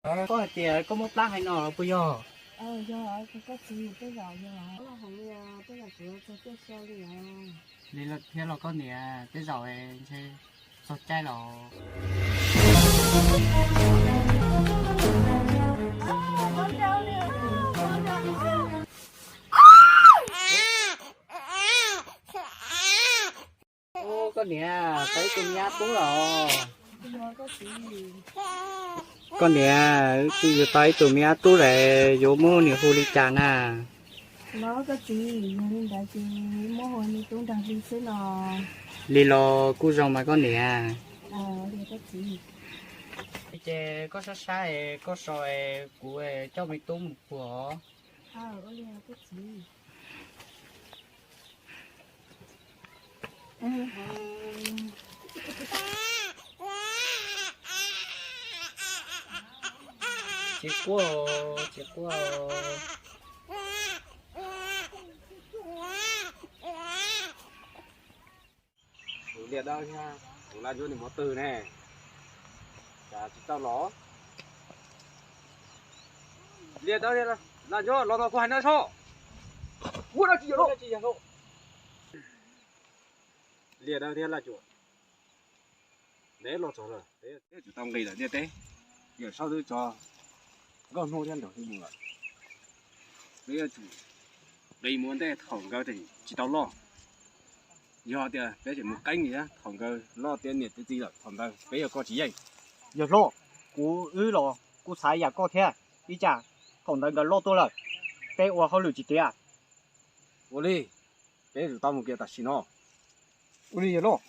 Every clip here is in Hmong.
Koj hais tias koj muab plab hais no puas yog? Li thiab los koj niam, tej zaum ntshe txog caij los. Koj niam, tau ib tug me nyab tub los. Koj niam, wb twb yuav tau ib tug me nyab tub lawm, yuav muab nws hu li cas na? Los koj txiv, yog li ntawd ces muab hu me tub nrog li xwb los. Li los kuj zoo mas koj niam. Ces koj sab sab, koj so, kuv coj me tub mus puag. Tsis quaj, tsis quaj. Tus Liaj Dawb thiab tus Laj Ntsuab nws mus twg ne? Cas tsis tau los? Liaj Dawb thiab Laj Ntsuab, los no kuv hais no soj. Ua dab tsi yog lauj? Liaj Dawb thiab Laj Cuam, ntev los txog lawm, peb yuav tsum tau nqis lawm ntiaj teb. Yawm Saub twb tso nkauj hnub thiab nraug hnub mus lawm, peb yuav tsum nqis mus ua ntej thaum nkawd tseem tsis tau loj. Yog tias peb tseem mus qeeb thiab thaum nkawd loj tiav niam tiav txiv lawm, thaum ntawd peb yuav koj tsis yeej. Yawg hlob, kuv wb los kuv xav ib yam koj thiab, ib tsam thaum ntawd nkawd loj tuaj lawm, peb ua hauj lwm tsis tiav. Ua li, peb yuav tsum tau mus kiag tam sim no. Ua li yawg hlob.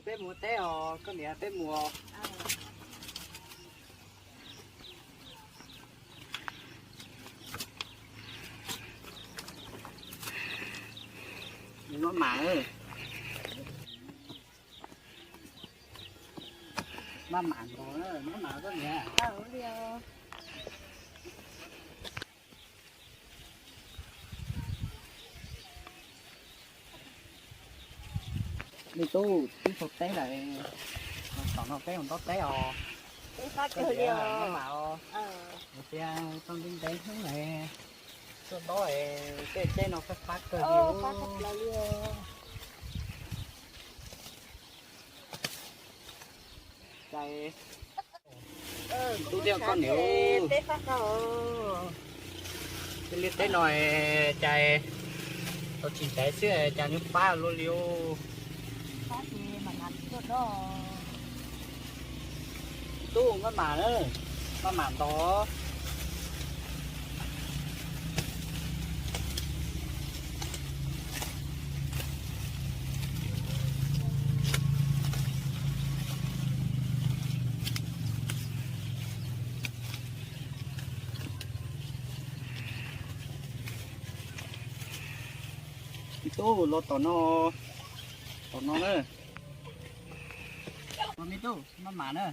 Peb mus teb os, koj niam, peb mus. Maj mam, maj mam ntog, maj mam koj niam. Me tub, twb txog teb lawm, tom no peb mus ntaus teb os. Maj mam os, tias tau ntev ntev hnub lawm, tuaj ntaus tej teb no fab fab kawg li. Cas tub thiab koj niam, tej liaj teb no cas tau tsis ntev xwb cas nyuaj pab luaj li. Tub, maj mam, maj mam ntog. Me tub, los tom no, tom no na. Me tub, maj mam na.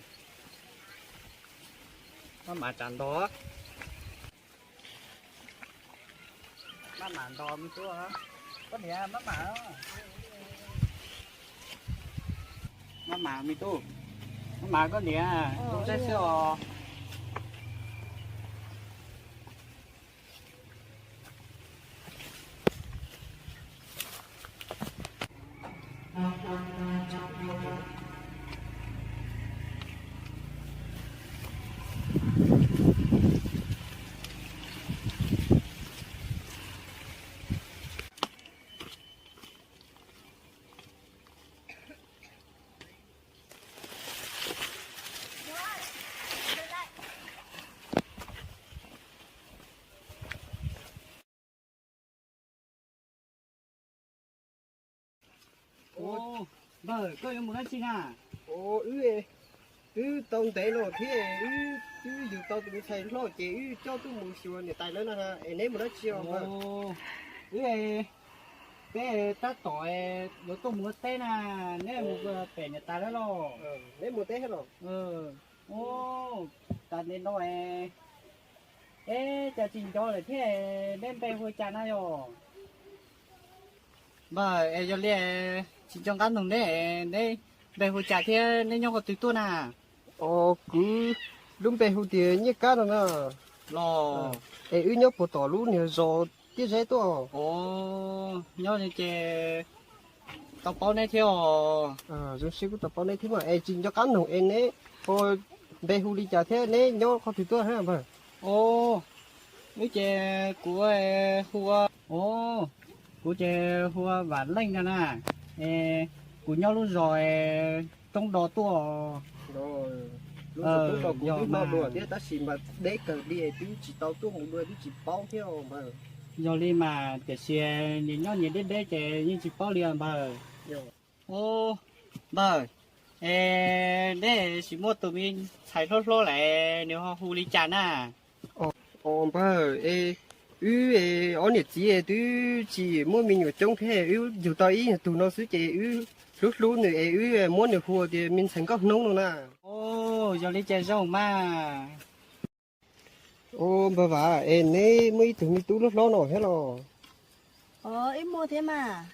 Maj mam tsam ntog. Maj mam ntog me tub. Koj niam, maj mam, maj mam me tub, maj mam koj niam, zoo siab xwb os. Npawg, koj yuav mus dab tsi na? Wb twb tau ntev los thiab, wb twb yug tau tus me ntxhais hlob ces wb coj tuaj mus xyuas niam tais lawv no, es neb mus dab tsi os? Wb, peb tab tom yuav tuaj mus ua teb na, neb mus pem niam tais lawv los? Neb mus teb thiab los? Ua, tas ntev no es, es cas tsis nco lawm thiab, neb npe hu cas na yog? Npawg, es yog li tsis nco qab noog neb, neb npe hu cas thiab neb nyob qhov twg tuaj na? Os, kuv lub npe hu tias Nyiaj Kab no na. Los, es wb nyob puag tom lub niag zos Tiaj Zeb tuaj. Os, nyob ces tau paub neb thiab os. Zoo siab kuj tau paub neb thiab mas, es tsis nco qab noog es neb ho npe hu li cas thiab neb nyob qhov twg tuaj thiab npawg? Os, wb ces kuv hu ua, os, kuv ces hu ua Vam Leej no na. Es kuv nyob lub zos Roob Do tuaj. Lub zos Roob Do kuv twb hnov dua thiab tab sis mas deb kawg li es twb tsis tau tuaj mus dua twb tsis paub thiab npawg. Yog li mas tiam sis nyias nyob nyias deb deb ces yeej tsis paub li os npawg. Os, npawg, es neb tsis muaj tus me ntxhais hlob hlob lawm nws ho hu li cas na? Os npawg, es wb ob niam txiv twb tsis muaj me nyuam coob thiab, wb yug tau ib tug no xwb ces wb hlub hlub nws es wb muab nws hu tias me ntxhais Nkauj Hnub no na. Os, yog li ces zoo mas. Os npawg Vam, es neb muaj ib tug me tub hlob hlob no thiab los? Os, wb muaj thiab mas.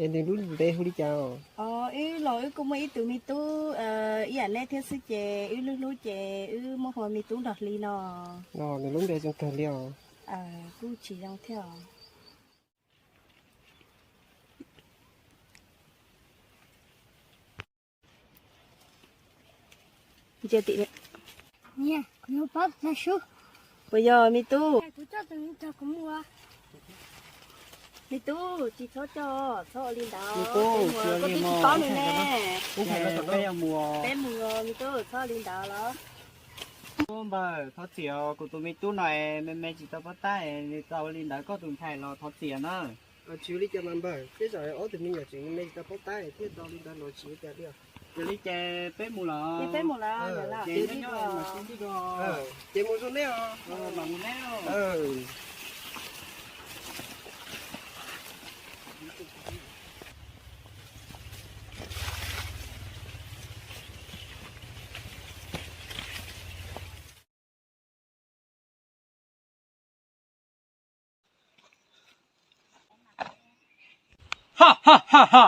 Es nws lub npe hu li cas? Os, wb los wb kuj muaj ib tug me tub, ib yam neb thiab xwb ces wb hlub hlub ces wb muab hu ua me tub nrog hli no. Nws lub npe zoo kawg li os. Kuj tsis zoo thiab os. Puas yog me tub? Me tub, tsis txhob coj, txhob ua li ntawd, peb mus koj twb tsis paub nws ne. Peb mus, me tub, txhob ua li ntawd los. Ub npawg, thov txim os, kuv tus me tub no me me tsis tau paub tab, nws tau ua li ntawd koj tus ntxhais los thov txim na. Tsis ua li cas mas npawg, tej zaum ob tug me nyuam tseem me me tsis tau paub tab thiaj tau li ntawd los tsis ua cas li. Yog li ces peb mus los. Ces nyob nyob mas sib ntsib dua. Ces mus zoo neb os. Mam mus neb. Ha ha ha ha.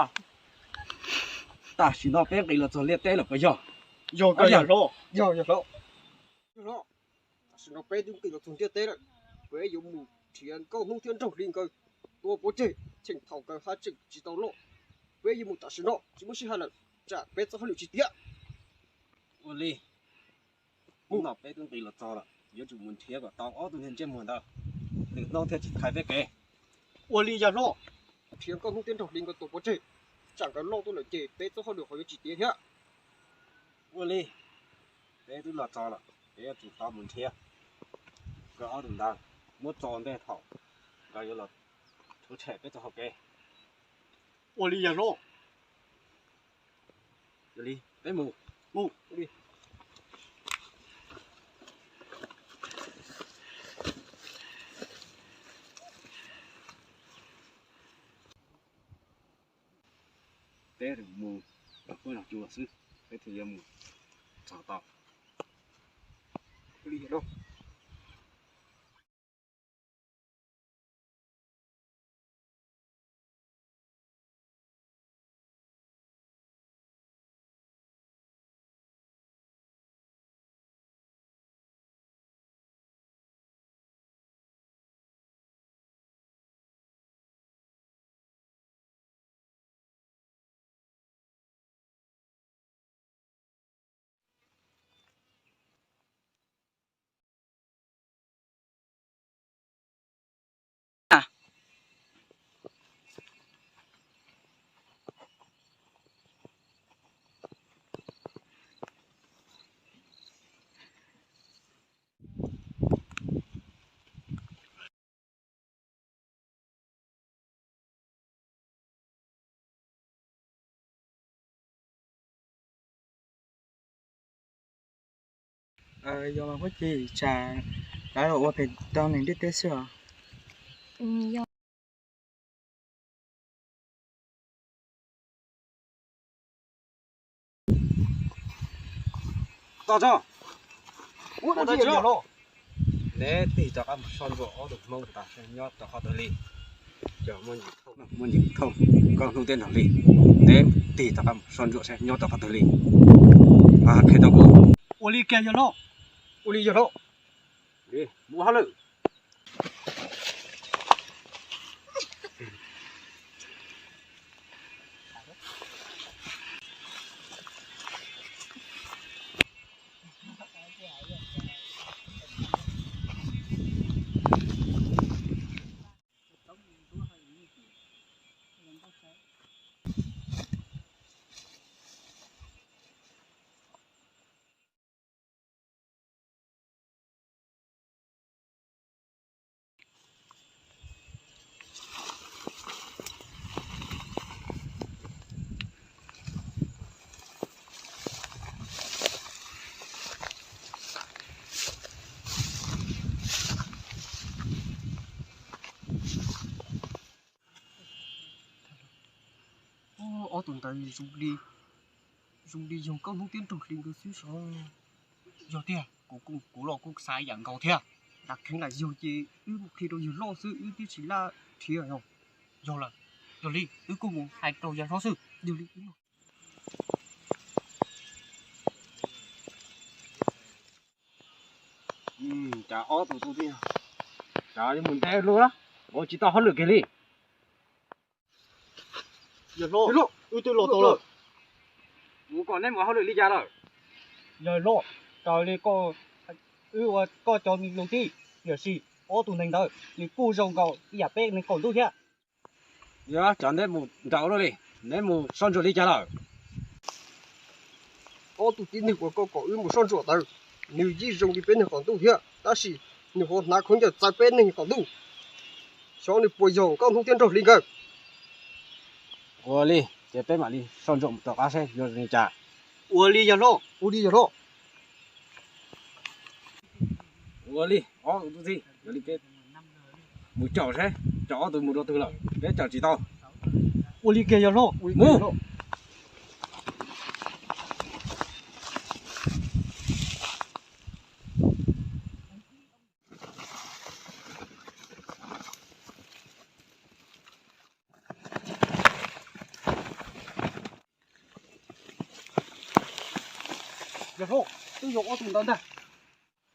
Tam sim no peb nqis los txog liaj teb lawm puas yog? Yog, yog hlob. Yog, yog hlob. Tam sim no peb twb nqis los txog ntiaj teb lawm. Peb yuav mus nrhiav Nkauj Hnub thiab Nraug Hli nkawd tua pov tseg, cheem thaum nkawd haj tseem tsis tau loj. Peb yuav mus tam sim no, tsis muaj sij hawm lawm, tsam peb txoj hauj lwm tsis tiav. Ua li, hnub no peb twb nqis los txog lawm, yuav tsum mus nrhiav kom tau ob tug niag ntsej muag ntawd, nws hnub thiaj tsis thaiv peb kev. Ua li yog hlob. Nrhiav Nkauj Hnub thiab Nraug Hli nkawd tua pov tseg, tsam nkawd loj tuaj lawm ces peb txoj hauj lwm qhov yuav tsis tiav thiab. Ua li, peb twb los txog lawm, peb yuav tsum tau mus nrhiav nkawd ob tug ntawd, muab tso ntej thaum nkawd yuav los rhuav tshem peb txoj hau kev. Ua li yog hlob. Yog li peb mus. Mus. Peb mus los puab zog cua xwb, peb thiaj yuav mus txog tau. Yog mas Huab Cim, tsam lawv los ua pem tau neeg ntiaj teb xwb os. Neb tig rov qab mus soj ntsuam ob tug Hmoob tas nyob rau qhov twg li? Muaj ntsis thooj, nkauj hnub thiab nrog li, neb tig tom qab mus soj ntsuam saib nyob tau qhov twg li. Qhia tau kuv. Ua li kiag yawg hlob. Ua li yawg hlob. Mus hauj lwm. Ob tug ntawd zoo li, zoo li yog nkauj hnub thiab nrog li nkawd xwb sav. Yog tiag, kuv, kuv los kuj xav ib yam nkaus thiab. Lam kheev lam yog ces wb mus qhia rau yawg hlob xwb, wb twb tsis laj nrhiav. Yog lawm, yog li wb kuj mus hais rau yawg hlob xwb. Yog li cas ob tug tub txib, cas mus ntev luaj, ua tsis tau hauj lwm kiag li. Yawg hlob, wb twb los tau lawm. Mus kom neb mus hauj lwm li cas lawm? Yawg hlob, raws li wb ua koj cov me lus txib, tiam sis ob tug neeg ntawd nws kuj zoo nkaus ib yam peb neeg qaum ntuj thiab. Yog cov neb mus nraud luaj li, neb mus soj ntsuam li cas lawm? Ob tug tib neeg uas koj kom wb mus soj ntsuam ntawd, nws yeej zoo li peb neeg qaum ntuj thiab, tab sis nws ho hnav khaub ncaws txawv peb neeg qaum ntuj. Xyov nws puas yog nkauj hnub thiab nrog li nkawd. Ua li, ces peb mam li soj ntsuam mus tom qab saib yog li cas. Ua li yawg hlob, ua li yawg hlob. Ua li, ob tug tub txib, yog li peb mus caum saib, caum ob tug mus rau twg lawm, peb caum tsis tau. Ua li kiag yawg hlob, mus. Yawg hlob, twb yog ob tug ntawd ntag.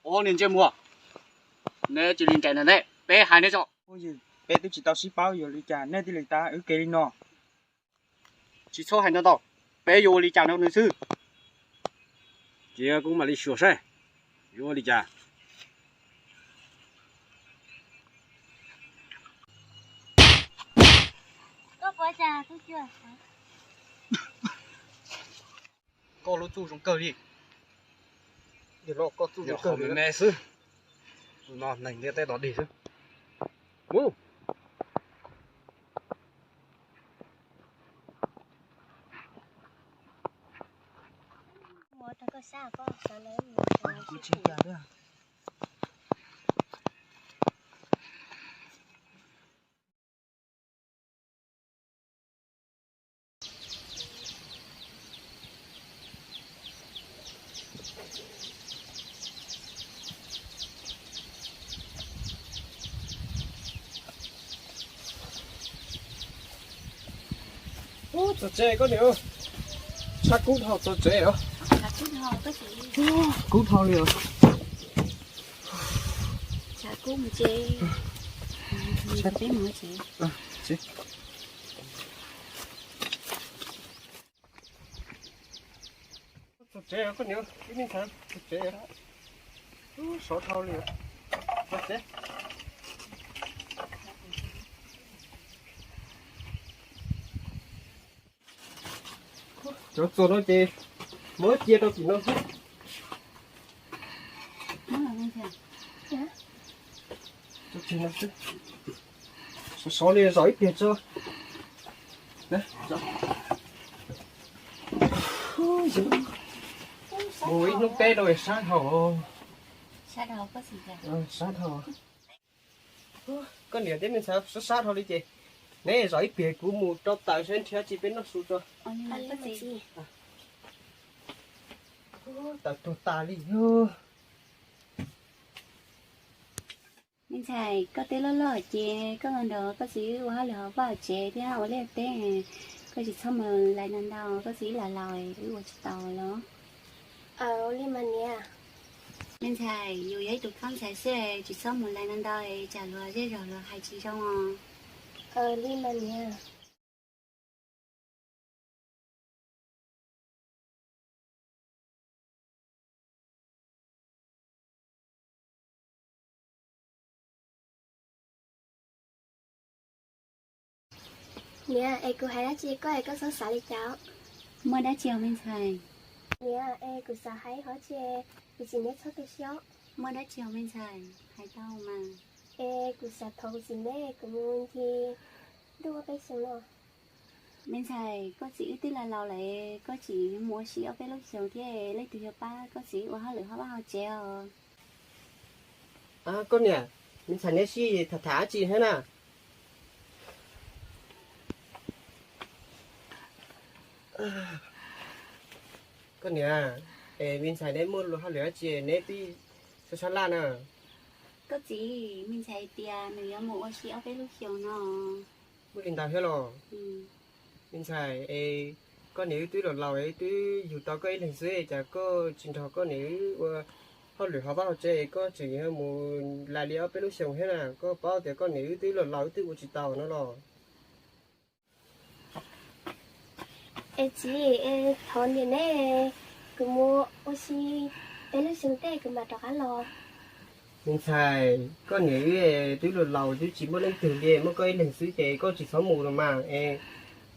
Ob niag ntsej muag, neb cia li nraim ntawm neb, peb hais neb tso. Peb twb tsis tau sib paub, yog li cas nej thiaj li tav wb kev li no? Tsis txhob hais ntau ntau, peb yuav ua li cas rau nws xwb. Ces kuv mam li xyuas saib yuav ua li cas. Koj lub txuj zoo kawg li. Koj txuj zoo kawg li me xwb. Tus no neeg ntiaj teb tod dig xwb. Mus. Ub, txog tsev koj niam. Tshav kub dhau txog tsev os. Kub dhau li os. Txog tsev koj niam, ib me ntxhais, txog tsev. Sov dhau li. Txog tsev. Cov txuas no ces muab cia rau tim no xwb. Sov sov li zom ib pliag tso. Mus ib hnub teb no sab dhau. Sab dhau. Koj niam thiab me ntxhais, sab sab dhau li ces neb zom ib pliag kuv mus rau taws saib nrhiav tsi peb noj su tso. Taws tuag tas li. Me ntxhais, koj twb loj loj ces koj los nrog koj txiv wb ua hauj lwm hauv vaj hauv tsev thiab ua liaj teb, koj tsis txhob mus lais ntau ntau, koj txiv wb laus laus wb ua tsis tau los. Aw, ua li mas niam. Me ntxhais, yus yog ib tug khaub ntxhais xwb, tsis txhob mus lais ntau ntau, tsam luag zej zog luag hais tsis zoo os. Aw, li mas niam. Niam, es kuv hais dab tsi koj es koj txhob xav li cas. Muaj dab tsi os me ntxhais? Niam, es kuv xav hais qhov tsi, kuv txiv neb txhob tu siab. Muaj dab tsi os me ntxhais, hais tau mas. Es kuv xav thov kuv txiv neb kuv mus ncig ntuj ob peb xyoos no. Me ntxhais, koj txiv wb twb laus laus lawm, koj tsis mus ua si ob peb lub xyoos thiab, leej twg yuav pab koj txiv wb ua hauj lwm hauv vaj hauv tsev os? Koj niam, me ntxhais neb sib tham tham dab tsi thiab na? Koj niam, es me ntxhais neb muaj hauj lwm dab tsi neb pib sab sab laj na? Koj txiv, me ntxhais tias nws yuav mus ua si ob peb lub xyoos no. Muaj li ntawd thiab los? Me ntxhais, es koj niam wb twb laus laus, wb twb yug tau koj ib leeg xwb, cas koj tsis nrog koj niam wb ua hauj lwm hauv vaj hauv tsev, koj tseem yuav mus lais li ob peb lub xyoos thiab na? Koj paub tias koj niam wb twb laus laus, wb twb ua tsis tau no los? Es txiv, es thov niam neb, kuv mus ua si peb lub xyoo tej kuv mam rov qab los. Me ntxhais, koj niam wb twb laus laus, twb tsis muaj leej twg li, muaj koj ib leeg xwb ces koj tsis txhob mus los mas. Es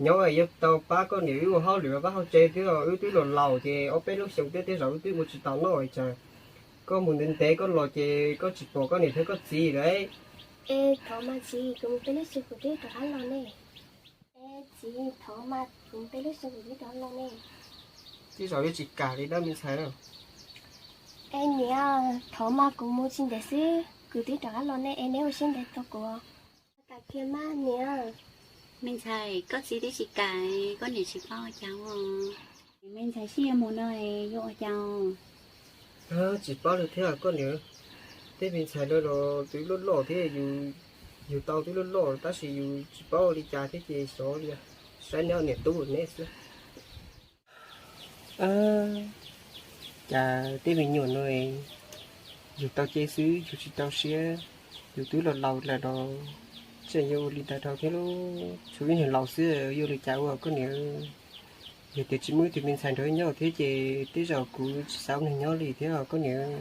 nyob yuav tau pab koj niam wb ua hauj lwm vaj hauj tsev thiab, wb twb laus laus ces ob peb lub xyoo tej tej zaum wb twb ua tsis tau noj, tsam koj mus ntev ntev koj los ces koj tsis pom koj niam thiab koj txiv lawm. Es thov mas txiv, kuv mus peb lub xyoo kuv twb rov qab los ne. Es txiv, thov mas kuv mus peb lub xyoo kuv twb rov los ne. Tej zaum yuav tsis kam li dab me ntxhais na. Es niam, thov mas kuv mus tsis ntev xwb kuv twb rov qab los ne, es neb ua siab ntev tos kuv. Kam kiag mas niam. Me ntxhais, koj txiv twb tsis kam, koj niam tsis paub ua cas os. Me ntxhais sib yuav mus no yuav ua cas? Tsis paub li thiab koj niam. Tej me ntxhais no los twb loj loj thiab, yus yug tau twb loj loj tab sis yus tsis paub ua li cas thiab ces xyov li, saib neb niam tub neb xwb. Cas tej me nyuam no yus tau cev xwb yus tsis tau siab, yus twb los laus lawm los tseem yuav ua li ntawd rau thiab lauj. Tshuav ib niag laus xwb yuav ua li cas ua koj niam. Yog tias tsis muaj ib tug me ntxhais nrog nyob thiab ces tej zaum kuv tsis xav ua neeg nyob li thiab koj niam.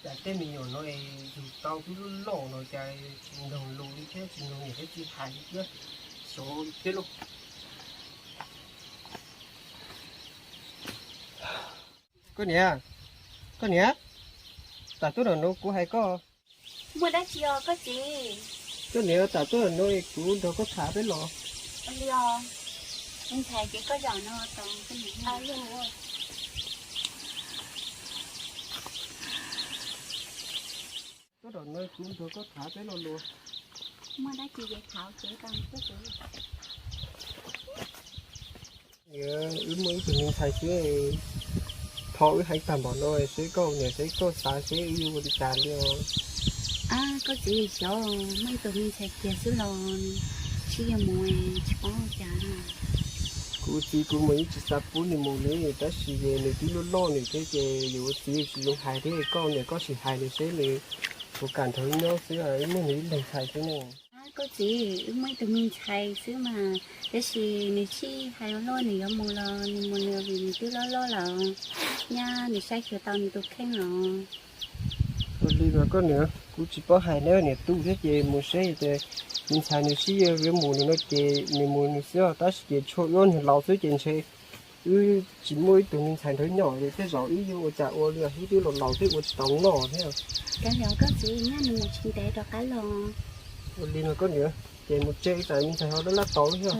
Cas tej me nyuam no es yus tau twb loj loj no cas tsis mloog lus li thiab tsis mloog niam thiab txiv hais li thiab, xyov li thiab lauj. Koj niam, koj niam, tam tuaj nram no kuv hais koj. Muaj dab tsi os koj txiv? Koj niam, tam tuaj nram no kuv nrog koj tham peb los. Ua li os, me ntxhais ces koj zaum no tos koj niam. Tuaj nram no kuv nrog koj tham peb lo lus. Muaj dab tsi ces tham ces tau koj txiv. Wb muaj ib tug me ntxhais xwb, thov wb hais tag npaum no seb koj niam seb koj xav seb wb yuav ua li cas li os. Ab, koj txiv, xyov, muaj ib tug me ntxhais kiag xwb los sib yuav mus tsis paub ua cas. Kuv txiv kuv mas yeej tsis xav pub nws mus li, tab sis nws twb loj loj nws thiab ces yus ua txiv tsis zoo hais thiab, koj niam koj sim hais nws seb nws puas kam nrog wb nyob xwb, wb muaj nws ib leeg ntxhais xwb ne. Koj txiv, wb muaj ib tug me ntxhais xwb mas, tab sis nws tsis hais ua luaj, nws yuav mus los nws mus nws, vim nws twb loj loj lawm, nyab nws saib xyuas tau nws tus kheej los. Ua li mas koj niam, kuv tsis paub hais neb niam tub thiab ces mus seb ces me ntxhais nws sib yuav yuav mus nws no ces nws mus nws xwb, tab sis ces tshuav wb ob niag laus xwb ces ntshe wb tsis muaj ib tug me ntxhais nrog nyob li, tej zaum wb yuav ua cas ua li, wb twb los laus twb ua tsis tau noj thiab. Kav liam koj txiv, nyab nws mus tsis ntev rov qab los. Ua li mas koj niam, ces mus tsev, tsam me ntxhais ho laj laj tau thiab.